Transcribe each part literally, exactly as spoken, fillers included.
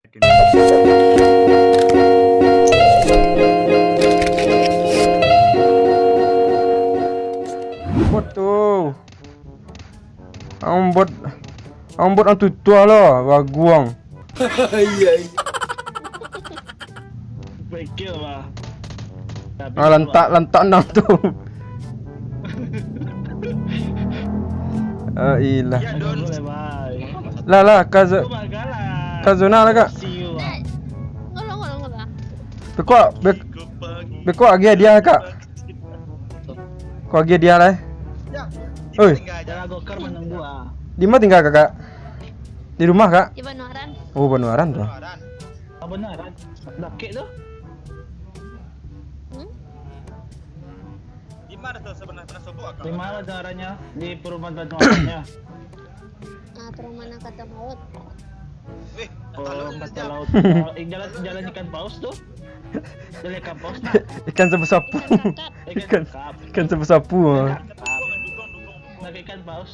Bot tu. Ang bot, ang bot ang tutuah lah, baguang. Iya, iya. Pikir lah. Ah, lantak, lantak nang tu. Ah, ilah. Ya, Don. Lah, lah, ka zo-, ka zona lah, Kak. Ngolong, ngolong, ngolong. Beko, be-, beko agiah hadiah, Kak. Ko agiah hadiah lah, eh. Oi. Jalan Gokar menunggu, ah. Di ma tingga, Kakak? Di rumah, Kak? Di Banuaran. Oh, Banuaran tu. Banuaran. Dakek tu. Hmm? Di ma tu sebenarnya sobok, Kak? Di ma tu arahnya? Di perumahan Banuarannya. Ah, perumahan Angkatan Laut. Weh, Angkatan Laut. Eh, jalan, jalan ikan paus tu. Jalan ikan paus tu. Ikan sapu-sapu. Ikan kakap. Ikan, ikan sapu-sapu, ah. Ikan kakap. Nak ikan paus.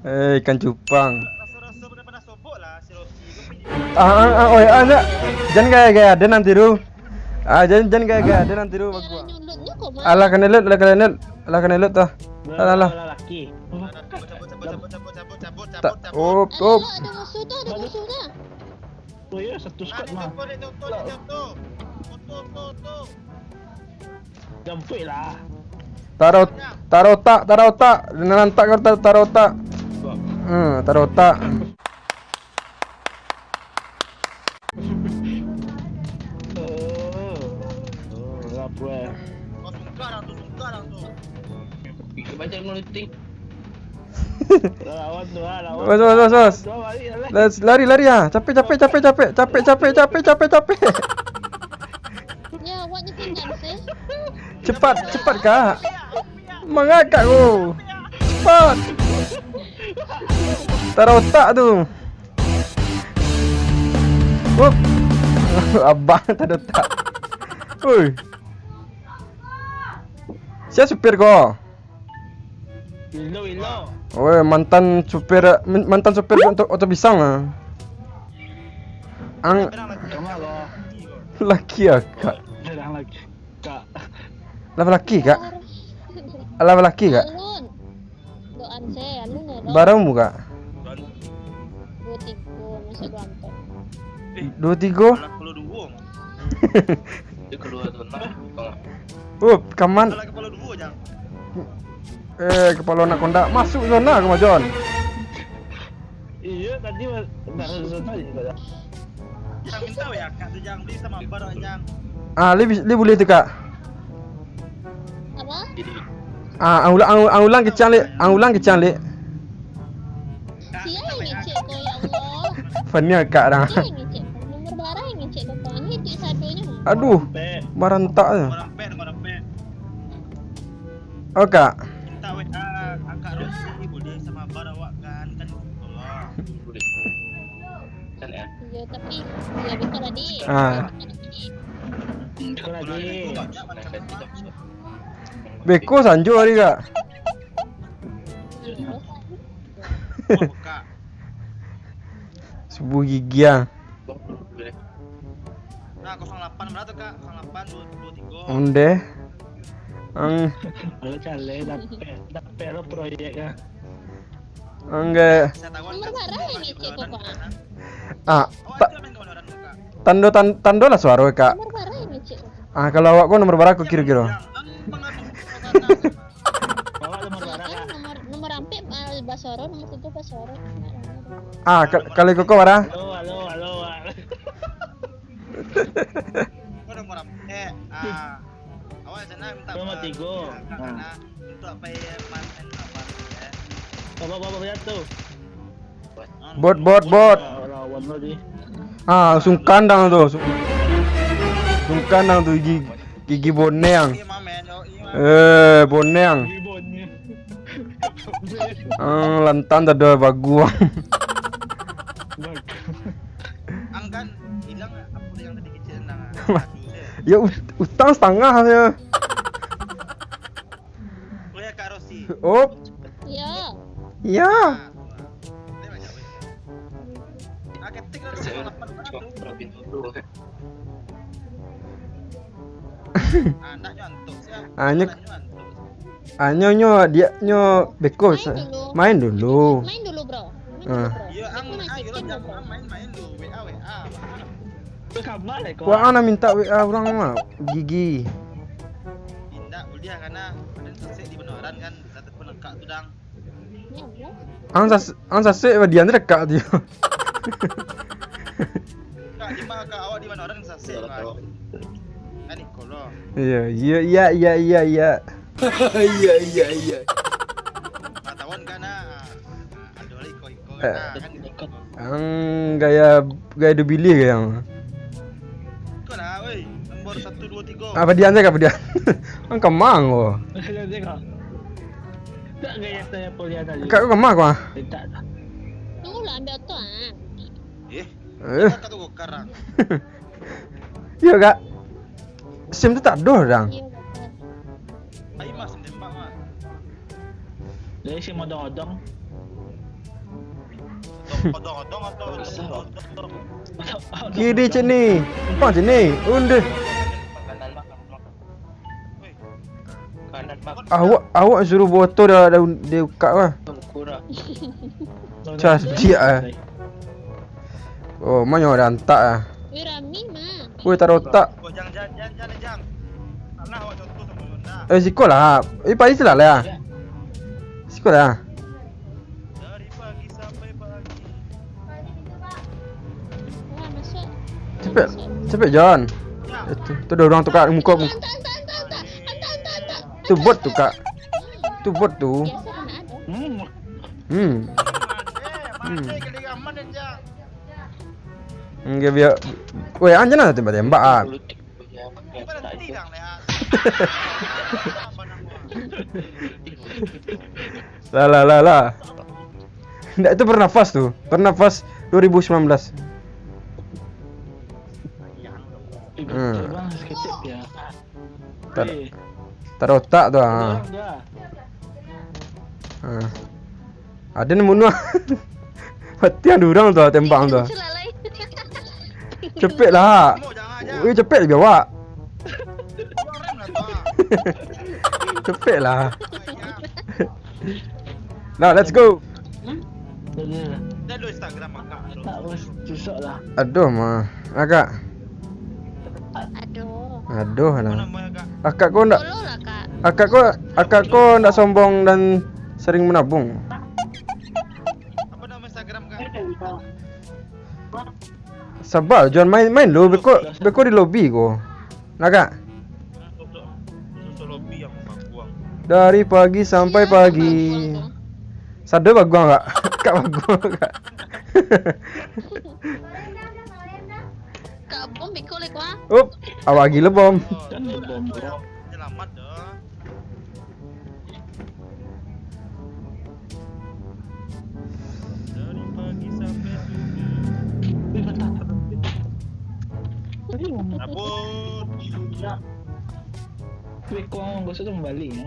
Eh, ikan cupang. Ah, ah, ah, oi, ah, nak. Jan gaya-gaya ado nanti tu. Ah, jan, jan gaya-gaya ado nanti tu, bagus. Alah, kanai lut, alah, kanai lut. Alah, kanai lut tu. Alah, alah. Laki. Tak, op, op. Ado musuh tu, ado musuh tu. Oh ya, satu squad mah. Jampuik lah. Taruh, taruh otak, taruh otak. Nan lantak kau taruh, taruh otak. Hmm, taruh otak. Oh, oh, lapar. Kau sungkar tu, sungkar tu. Baca ngeluting. Lawan tu lah, lawan. Bos, bos, bos, bos. Dua balik lah. Las-, lari, lari ah. Capek, capek, capek, capek. Capek, capek, capek, capek, capek. Ya, awak ni pintar sih. Cepat, cepat, Kak. Mangakak ko. Cepat. Taruh otak tu. Wup. Abang taruh otak. Oi. Sia supir ko? Ilo, ilo. Oh, mantan supir, man-, mantan supir oto, oto pisang ah. Ang-, laki ah, Kak. Lah laki, Kak. Lah laki, Kak. Doan se, alun ya, Dok. Bara umua, Kak? Duo tigo, masuk duo ampek. Duo tigo? Anak kepala duo, mah. Dia keluar tu, nah. Oh, kaman. Anak kepala duo, Jang. Eh, kepala anak kondak. Masuk zona, kemajuan. Iya, tadi mas-, ndak ada zona juga, Jang. Jang, minta ya, Kak, tu, Jang. Beli sama bar, Jang. Ah, li bis-, li buliah tu, Kak. Apa? Ah, ang ulang, ang, ang ulang kecek, Lek. Ang ulang kecek, Lek. Sia yang ngecek ko, ya Allah? Fania, Kak, dah. Sia yang ngecek ko? Nomor bara yang ngecek ko, Kak? Ini tu sadonyo. Aduh, marantak je. Oh, Kak. Minta W A Kakak Rosi, boleh sama bar awak kan? Kan tolong. Boleh. Kan ya? Iya, tapi, iya, bisa lah, Dik. Ah. Bisa lah, Dik. Beko sanjo hari, Kak. Subuh gigi ah. Nah, kosong delapan berapa tu, Kak? Kosong delapan, dua, dua tiga. Onde. Ang. Halo, Cale, dapek, dapek lo proyek, ah. Angge. Nomor bara yang ngecek ko, Kak? Ah, ta-, tando, tan-, tando lah suaro, Kak. Nomor bara yang ngecek ko? Ah, kalau awak ko nomor bara ko kiro-kiro? Awak nomor bara, Kak? Nomor, nomor ampek, ah, basoro, nomor tujuh basoro. Ah, ka-, kalau koko bara? Halo, halo, halo, halo. Ko nomor ampek, ah. Awak senang minta nomor tigo. Nah. Untuk apa ya, mantan apa ya? Bapak-bapak jatuh. Bot, bot, bot. Lawan lo di. Ah, sungkandang tu. Su-, sungkandang tu gigi, gigi boneng. Iya, mamen, yo, iya, mamen. Eh, boneng. Gigi boneng. Ah, lantan tak ada baguang. Ang kan hilang apa yang tadi kecil nang, ah. Ya, ut-, utang setengah ya. Oh ya, Kak Rosi. Op. Ya. Ya. Ah, tu lah. Dia banyak, weh. Ketik lah, dua puluh delapan. Anaknyo antuk, siap. Anyo, anaknyo antuk. Anyo nyo, diak nyo beko. Main sa-, dulu. Main dulu. Main dulu, bro. Main dulu, Ah. Bro. Iyo, ang, ah, iyo, jangan main-main dulu. W A, W A. Wah, ang nak minta W A urang mah, gigi. Indak buliah, karena badan sasek di banoran kan, bisa telepon lekak tu, dang. Ang sas-, ang sasek badian tu lekak tu. Kak, di ma-, kak, awak di banoran sasek, Pak? Kan iko lo. Iya, iya, iya, iya, iya, iya. Iya, iya, iya. Pengetahuan kan, ah. Ada lagi iko-iko Eh. Kan, kan iko. Ang gaya, gaya duo biliah gaya ang. Iko lah, woi. Nomor satu, dua, tiga. Apa dia, apa dia? Ang kemang ko. Dia tengok. Tak gaya saya kuliah tadi. Kak, kau kemah kau, ah? Tidak. Tunggulah, ambil oto, ah. Eh? Eh. Kau tu sekarang. Iya, Kak. SIM tu tak ada, dang. Iya, Kak. Ai, Mas, tembak, Mas. Dari SIM odong-odong. Odong-odong atau odong-odong? Kiri cik ni. Empat cik ni. Undeh. Kanan, Mak. Awak, awak suruh bawa oto dah, dah, dah ukak lah. Cas dia, eh. Oh, mana orang tak ah? Weh, rami mah. Weh, taruh otak. Oh, jangan, jangan, jangan, jangan, jangan. Karena awak contoh sama Honda. Eh, siko lah. Eh, pai siko lah, lah. Ya. Siko lah. Dari pagi sampai pagi. Wah, masuk. Cepet, masuk. Cepet, Jon. Eh, tu, tu ada orang tu, Kak, muka, muka. Antak, antak, antak, antak. Antak, antak, antak, antak. Tu bot tu, Kak. Biasa kena ada. Hmm. Hmm. Hmm. Enggak, biar. Weh, anjir lah tembak-tembak ah. Lah, lah, lah, lah. Ndak, itu bernafas tu. Bernafas dua ribu sembilan belas. Hmm. Tar-, taruh otak tu ah. Ah. Ada nan bunuh. Mati ada urang tu, tembak tu. Cepek lah. Weh, cepek lebih awak. Cepek lah. Nah, let's go. Dah ada Instagram akak. Tak, bos, susah lah. Aduh, mah. Akak. Aduh. Aduh, nah. Akak ko ndak, Tolonglah, Kak. Akak ko, akak ko ndak sombong dan sering menabung. Apa nama Instagram, Kak? Sabar, Jon, main, main lu, beko, beko di lobi ko. Nah, Kak. Dari pagi sampai pagi. Sado baguang, Kak. Kak baguang, Kak. Kak bom beko lek, wah. Up, awak gila bom. Kan bom, bro. Selamat dah. Dari pagi sampai subuh. Wih, mantap. Abut. Wih, kau ngomong gosok tu membalik, ya.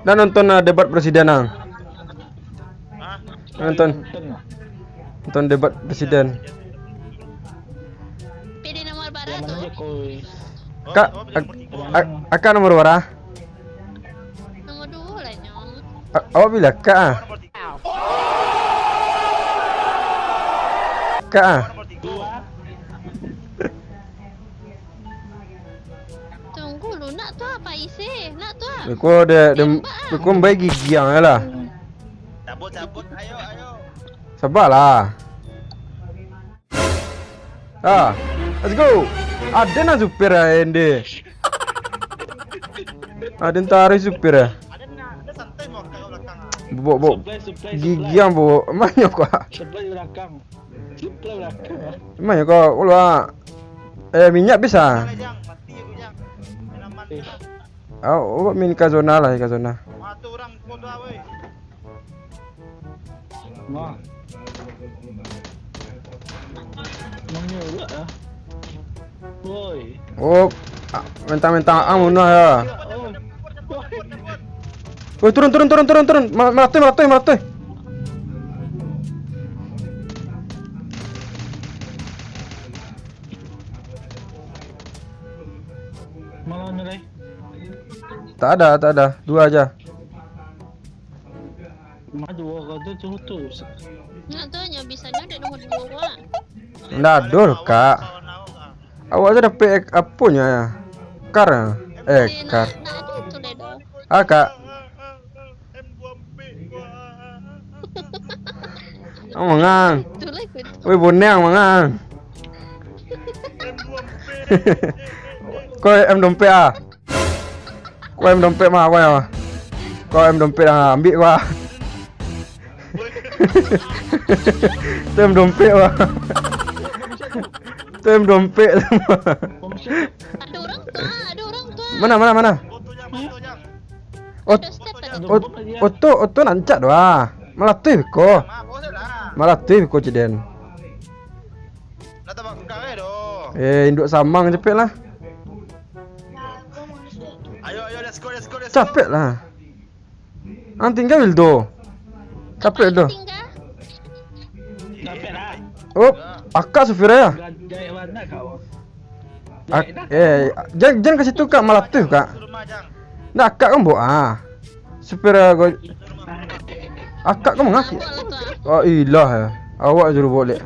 Dah nonton, ah, debat presiden, ah? Hah? Nonton. Nonton debat presiden. Pilih nomor bara tu. Kak, ak-, ak-, akak nomor bara? Nomor dua lah, Nyong. A-, awak pilih akak, ah? Kak, ah? Tunggu lu, nak tu apa isi? Nak tu ah. Beko de, de, Tembak ah. Beko mbai gigi ang lah. Cabut, cabut, ayo, ayo. Sabarlah. Ah, let's go. Ada nak supir ah, ende. Ada ntar supir ah. Ada nak, ada santai mau ke belakang ah. Bok, bok. Supply, supply, supply. Gigi ang, bok. Mana kau? Supply belakang. Emang ya kau, ulah. Eh, minyak bisa? Jang, mati aku, Jang. Main aman, Jang. Ah, oh, main ka zona lah, ka zona. Wah, tu orang kota, woi. Wah. Menyuruh ah. Woi. Oh, ah, mentang-mentang ang bunuh ya. Oh. Woi, turun, turun, turun, turun, turun. Ma-, malatuih, malatuih, malatuih. Malam ni, Ray. Tak ada, tak ada. Dua aja. Madu, kau tu, tu, tu. Nak tu, nyo bisanya dek nomor dua, Wak. Ndak ado, Kak. Awak tu dapek ek-, aponyo, ya? Kar, eh, kar. Nak, nak ado tu, Ledo. Ah, Kak. Ang mangang. Itulah ikut. Woi, boneng mangang. Kau M dompet ah. Kau M dompet mah, kau ya. Kau M dompet dah ambil kau ah. Tu M dompet mah. Tu M dompet. Ada orang tu, ah, ada orang tu, ah. Mana, mana, mana? Ot-, ot-, oto, oto nak ancak doh ah. Malatuih beko. Malatuih beko ciden. Eh, induak samang capek lah. Ayo, ayo, let's go, let's go, let's go. Capek lah. Ang tingga Wildo. Capek doh. Capek lah. Oh, akak supir ya. Ak-, eh, jan, jan ka situ, Kak, malatuih, Kak. Ndak, akak kan bawa ah. Supir, ah, go-, akak kan mangakik. Oh, ilah, eh. Awak suruh boleh.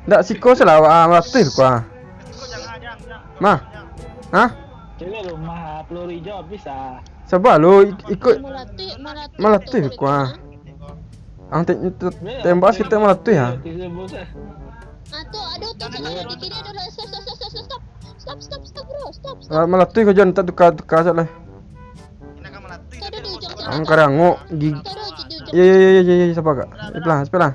Ndak, siko salah awak ah, malatuih ko ah. Mah. Hah? Cewek rumah peluru hijau bisa. Sabar lu, ik-, ikut. Malatuih, malatuih. Malatuih ko ah. Ang te-, te-, tembak sekitar malatuih ah. Ah, tu, aduh, tu, jangan di kiri, aduh, stop, stop, stop, stop, stop, stop, stop, stop, bro, stop, stop. Ah, malatuih ko, Jon, tak tukar, tukar sajo lah. Tu, aduh, di ujung sana. Ang karangok, gig-, tu, aduh, di ujung. Iya, iya, iya, iya, iya, sabar, Kak. Sebelah, sebelah.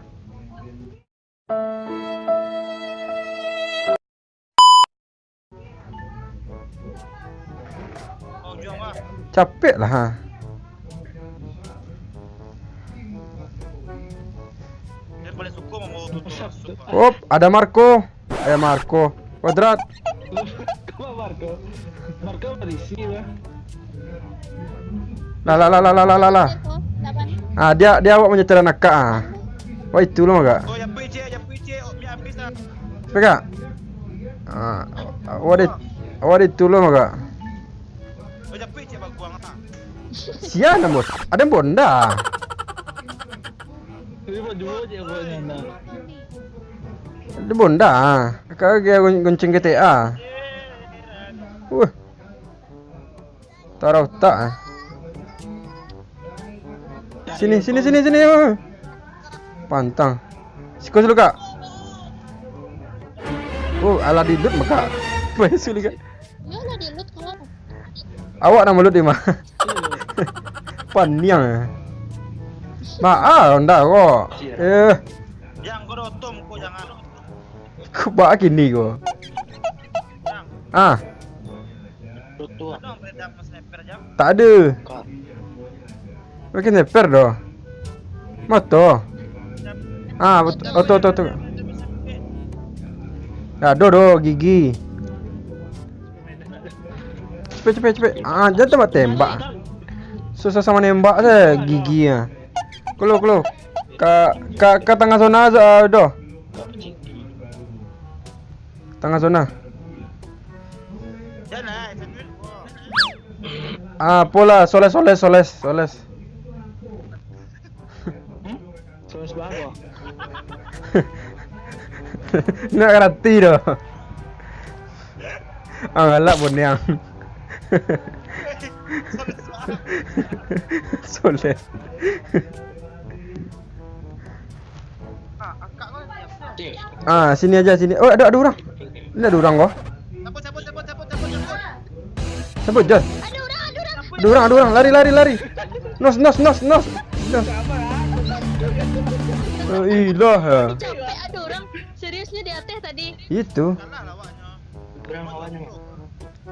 Capek lah, ha. Op, ada Marco. Eh, Marco. Kuadrat. Kok Marco? Marco berisi lah. Lah, lah, lah, lah, lah, lah, lah, lah. Ah, dia, dia awak manyeteran akak ah. Wah, itu lo, Kak. Oh, ya, P C, ya, P C, oh, ya, habis lah. Pegak. Ah, awak ada, awak ada itu lo, Kak. Oh, ya, P C baguang ah. Sia nan bos. Ada bonda. Ada bonda. Kagak gon-, gonceng G T A. Wah. Tarah utak ah. Sini, sini, sini, sini. Pantang. Siko dulu, Kak. Oh, alah di-loot mah, Kak. Main suli, Kak. Iyolah, di-loot kalau. Awak namo loot di mah? Paniang. Maa, onda ko. Eh. Yang kau dotom kau jangan. Kubak kini ko. Ah. Tak ada. Pakai sniper doh. Moto. Ah, bet-, oto, oto, oto. Dah, doh, doh, gigi. Cepet, cepet, cepet. Ah, jangan tembak-tembak. Susah samo nembak se gigi ah. Kalo, kalo. Ka, ka, ka tangah zona, ah, doh. Tangah zona. Ah, pola, soles, soles, soles, soles. Soles bako. Nak ngarati doh. Ah, galak boniang. Soles. Ah, sini aja, sini. Oh, ada, ada orang. Ini ada orang ko. Siapa, Jon? Ada orang, ada orang. Ada orang, ada orang. Lari, lari, lari. Nos, nos, nos, nos. Nos. Oh, ilah. Capek, ada orang. Seriusnya di atas tadi. Itu.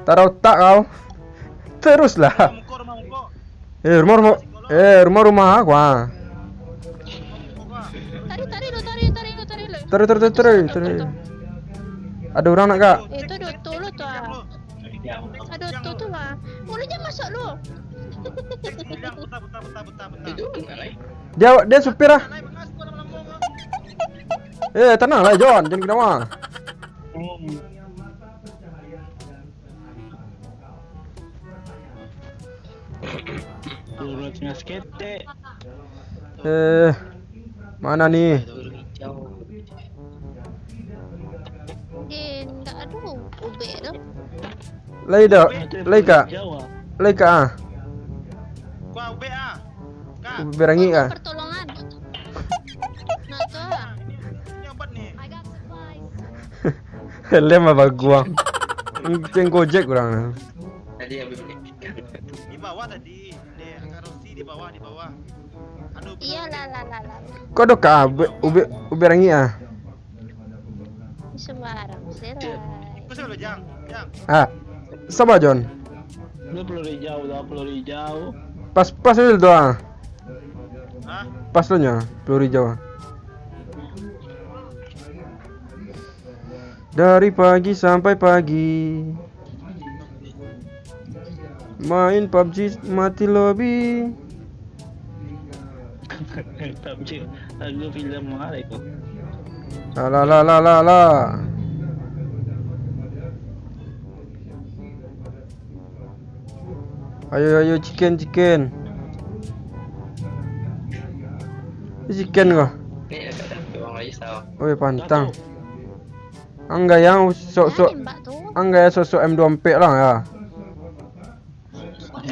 Tarah utak kau. Teruslah. Eh, rumah, rumah. Eh, rumah, rumah aku ah. Tarik, tarik lu, tarik, tarik lu, tarik lu. Tarik, tarik, tarik, tarik, tarik. Ada orang nak, Kak? Itu dua tulu tu ah. Ado tu tu lah. Boleh je masuk lu. Bilang, bentar, bentar, bentar, bentar, bentar. Dia dia supir ah. Eh, tenang lah John, jangan kena. Turun seketek. Eh, mana ni? Eh, ndak ado ubek tu. Lai dah, lai kak, Jauh ah. Lai kak ah. Kau ubek ah. Kak, Ubek rangi kak. Pertolongan. Nah, tu lah. Ini obat nih. Helm apa guang? Ceng Gojek kurang. Tadi habis Di bawah tadi. Di Karosi di bawah, di bawah. Aduh. Iya lah lah lah lah. Kau ada kak ah, ubek ubek ubek rangi ah. Sembarang serai. Kau sih lo Jang, Jang. Ah, sabar John. Lu peluru hijau, dah peluru hijau. Pas pas dulu tu ah. Hah? Pas lo nya peluru hijau. Dari pagi sampai pagi. Main PUBG mati lobby. PUBG lagu film mana itu? La la la la la la. Ayo ayo chicken chicken. Ni chicken ko. Ni ada dah orang lagi salah. Oi pantang. Angga yang sok-sok Nembak tu. Angga yang sosok M dua puluh empat lah ya.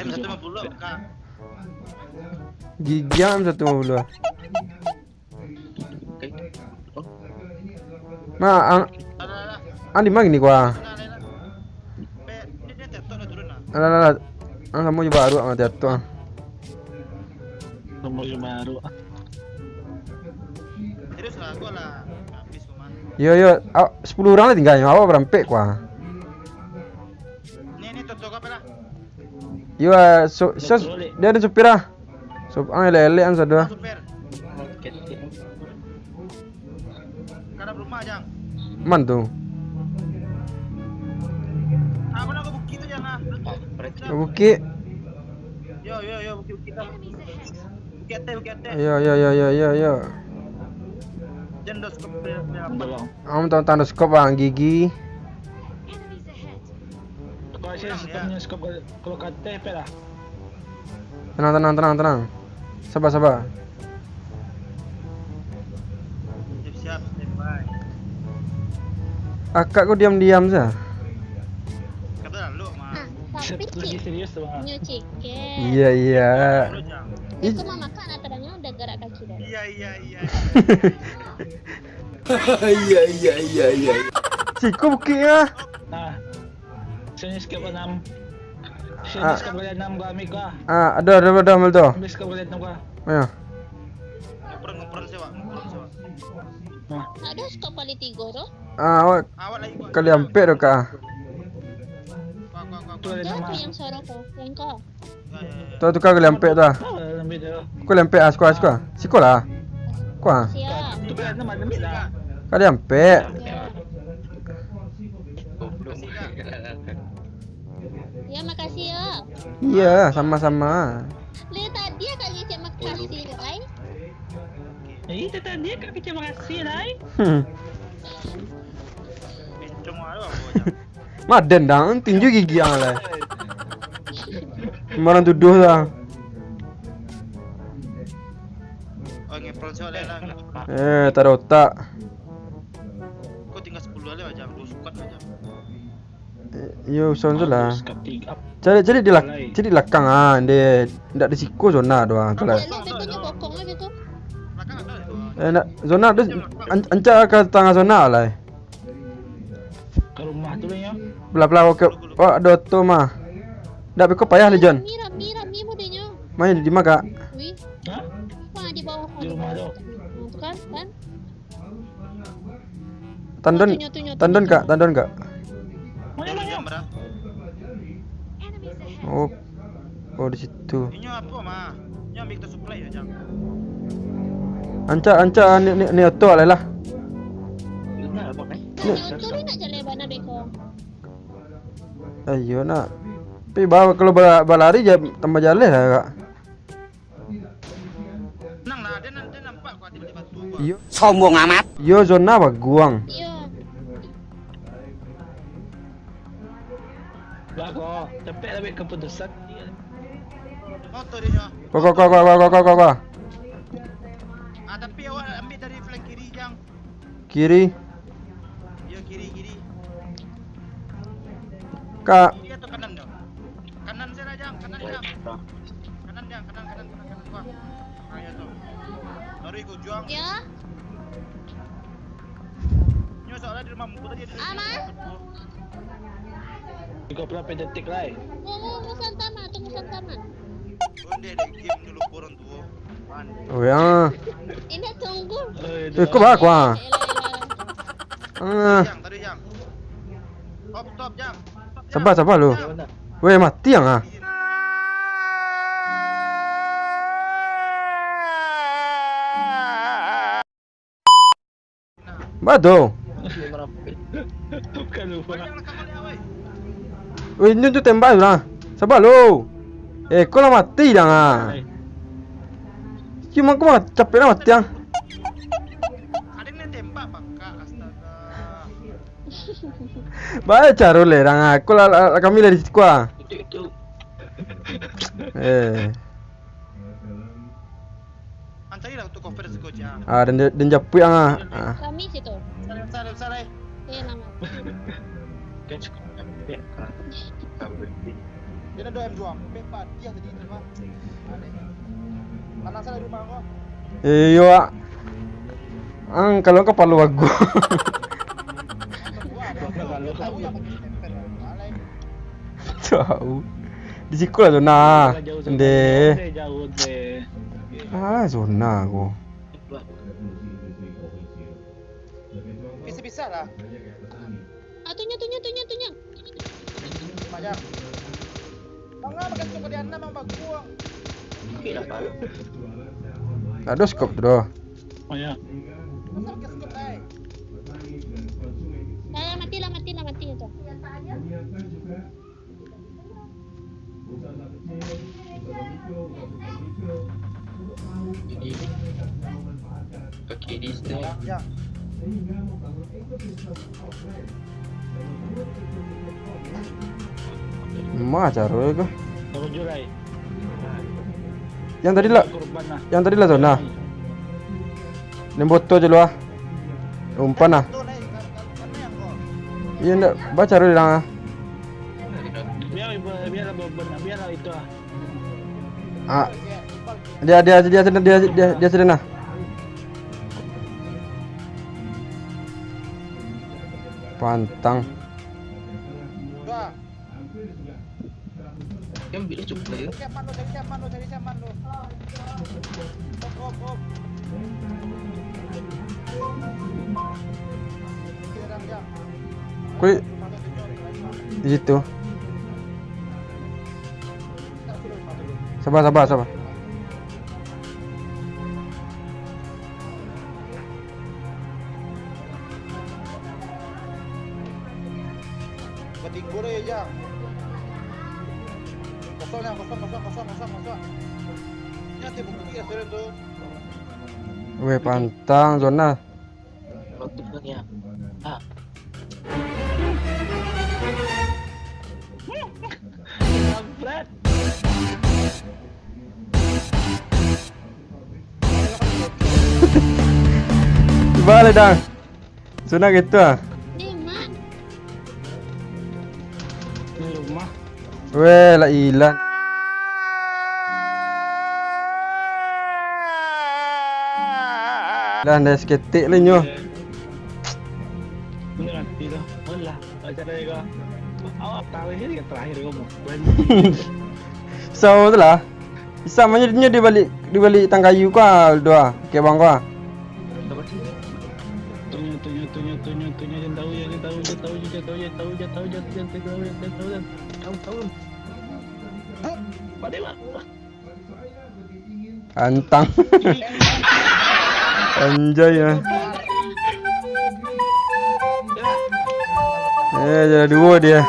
M satu lima puluh kak. Gigi M satu lima puluh. Nah, ang, ang di mana ni gua? Pe, dia dia tetok dah turun lah. Alah, alah, alah. Ang sama juga baru ang jatuh. Nomor yang baru. Terus lah, gua lah. Habis rumah. Yo yo, ah, sepuluh orang lah tinggal. Awak berampek gua. Ni ni tetok apa lah? Yo, ah, so, so, dia ada supir ah. So, ang elek-elek ang sado. Super. Kada rumah Jang. Man tu. Aku nak ke bukit tu Jang ah. Bukit. Yo yo yo bukit bukit dah. Bukit atas bukit atas. Yo yo yo yo yo yo. Jangan doskop dia. Belum. Ang tahu tanda skop bang gigi. Kau asyik skop punya skop kalau kata apa lah? Tenang tenang tenang tenang. Sabar sabar. Siap siap standby. Akak kau diam-diam saja. Kata lalu mah. Tapi Lebih cik serius tu ah. Nyo chicken. Iya iya. Terus Jang. Itu mah makan atau dah nyo udah gerak kaki dah. Iya iya iya. Iya iya iya iya. Siko bukitnya. Nah. Sini skop enam. Sini Ah. Skop enam gua ambil gua. Ah, ada ada ada mal tu. Ambil skop enam gua. Ayo. Ngeprank ngeprank sewa ngeprank sewa. Nah. Ada skop kali tiga tu. Ah, awak Awak lagi kuat. Kali ampek tu kak. Kuat kuat kuat Tu kuat. ada Tu nama. Tu yang suara tu, yang kau. Ya ya ya. Tu tukar kali ampek tu. Ah. Tahu lah ambil dia. Kau kali ampek ah, sekolah sekolah. Kau ah. Siap. Tu kan nama ambil lah. Kali ampek. Ya. Ya makasih ya. Iya, sama-sama. Dari tadi akak ngecek makasih, ai. Eh, itu tadi kak kecil makasih lah. Hmm. Cuma ada apa Jang? Maden dang, tinju gigi ang lah. Sembarang tuduh lah. Oh ngeprank sewa lah. Eh, tak ada otak. Kau tinggal sepuluh lah Jang. Dua sukat lah Jang. Eh, yo, sound tu lah. Skop tiga. Cari cari di lak cari di belakang ah, dia ndak di siko zona doang tu lah. Ada yang tengoknya bokong aja tu. Belakang ada tu. Eh, nak zona tu an- ancak ke tengah zona lah. Ke rumah tu lah ya. Belah-belah ke oh ada oto mah. Ndak beko payah ni John. Rami, rami, rami modenya. Main di mana kak? Wih, Hah? Wah, di bawah. Di rumah tu. Nah, tu kan, kan? Tandon Tunyo, tunyo, tandon tunyo. Kak, tandon kak. Mana mana? Jam berapa? Oh. Oh di situ. Inyo apa mah? Inyo ambil kita supply ya Jang. Ancak ancak ni ni, ni oto lah lah. Benar apa kan? Tunyo tu nak jalan bana beko. Ayo nak. Tapi ba-, kalau bala-, balari ja-, tambah jaleh lah, Kak. Tenang lah, dia nan-, dia nampak kau ada di batu kau. Iyo. Sombong amat. Iyo, zona baguang. Iyo. Lah kau, capek lah buat keputusan. Motor dia nyo. Kau, kau, kau. Ah, tapi awak ambil dari flank kiri, Jang. Kiri. Yo, kiri, kiri. Kak. Kiri atau kanan tu? Kanan saja, Jang. Kanan, Jang. Kanan, Jang. Kanan, kanan, kanan, kanan. Wah. Ah, yo tu. Lari ke ujung. Ya. Nyo soalnya di rumah muka tadi ada. Ama? Tiga puluh detik lah. Tunggu, tunggu santama, tunggu santama. Onde dek game dulu orang tuo. Oh ya. Ini tunggu. Eh, kau bawa aku ah. Ah. Jang, tadi Jang. Stop, stop, Jang. Sabar, sabar lu. Weh, mati yang ah. Bado. Weh, nyo tu tembak lah. Sabar lo. Eh, kau lah mati dah ah. Cuma kau mah capek lah mati ah. Ada yang tembak bangka, astaga. Bae caro le dang ah. Kau lah, lah, kami lah di situ ah. Eh. Ancari lah tu cover siko, Cang. Ah, dan, dan japuik ang ah. Ah. Kami situ. Salam, salam, salam. Eh, nama. Dia ada dua M dua. Bebas dia tadi tu, Bang. Mana salah rumah kau? Eh, yo, ah. Ang, kalau kau palu aku. Tahu yang pakai sniper. Alai. Jauh. Di siko lah zona. Jauh, jauh, Ndeh. Jauh, jauh, jauh. Ah, zona ko. Pisah-pisah lah. Ah, tu nyo, tu nyo, tu nyo, tu nyo. Banyak. Manga makan suka di anam, Bang Baguang. Ado skop tu doh. Oh, ya. Masa pakai skop, eh? Eh, mati lah, mati lah, mati tu. Jadi, oke, di sini. Ma caro ko? Sama jurai. Yang tadi lah. Korban lah. Yang tadi lah zona. Nen boto je lu ah. Umpan ah. Iyo ndak baca dulu dah. Biar, biar, biar, biar itu ah. Ah. Dia, dia, dia, dia, dia, dia, dia sudah nah. Pantang. Dia ambil cukup lah ya. Siap, Mando, cari siap, Mando, cari siap, Mando. Op, op, op. Kuy, di situ. Sabar, sabar, sabar. Batigo deh, Jang. Kosong, Jang, kosong, kosong, kosong, kosong, kosong. Ini nanti bukti ya, sore tu. Weh, pantang zona. Waktu tu ya. Ah. Kampret. Balik dah. Sunat gitu ah. Eh, Mak. Di rumah. Weh, lah ilang. Lah, dah saketek lah nyo. Bener mati tu. Alah, acara dia kau. Awak tahu ini yang terakhir kau. Sama tu lah. Bisa mah nyo di balik, di balik tang kayu ko ah, Aldo ah. Kek bang ko ah. Tunyo, tunyo, tunyo, tunyo, tunyo, jan tahu, jan tahu, jan tahu, jan tahu, jan tahu, jan tahu, jan tahu, jan tahu, jan tahu, jan tahu, jan tahu, jan tahu, jan tahu, jan tahu. Balik, Bang. Antang. Anjay ah. Eh, jadi duo dia.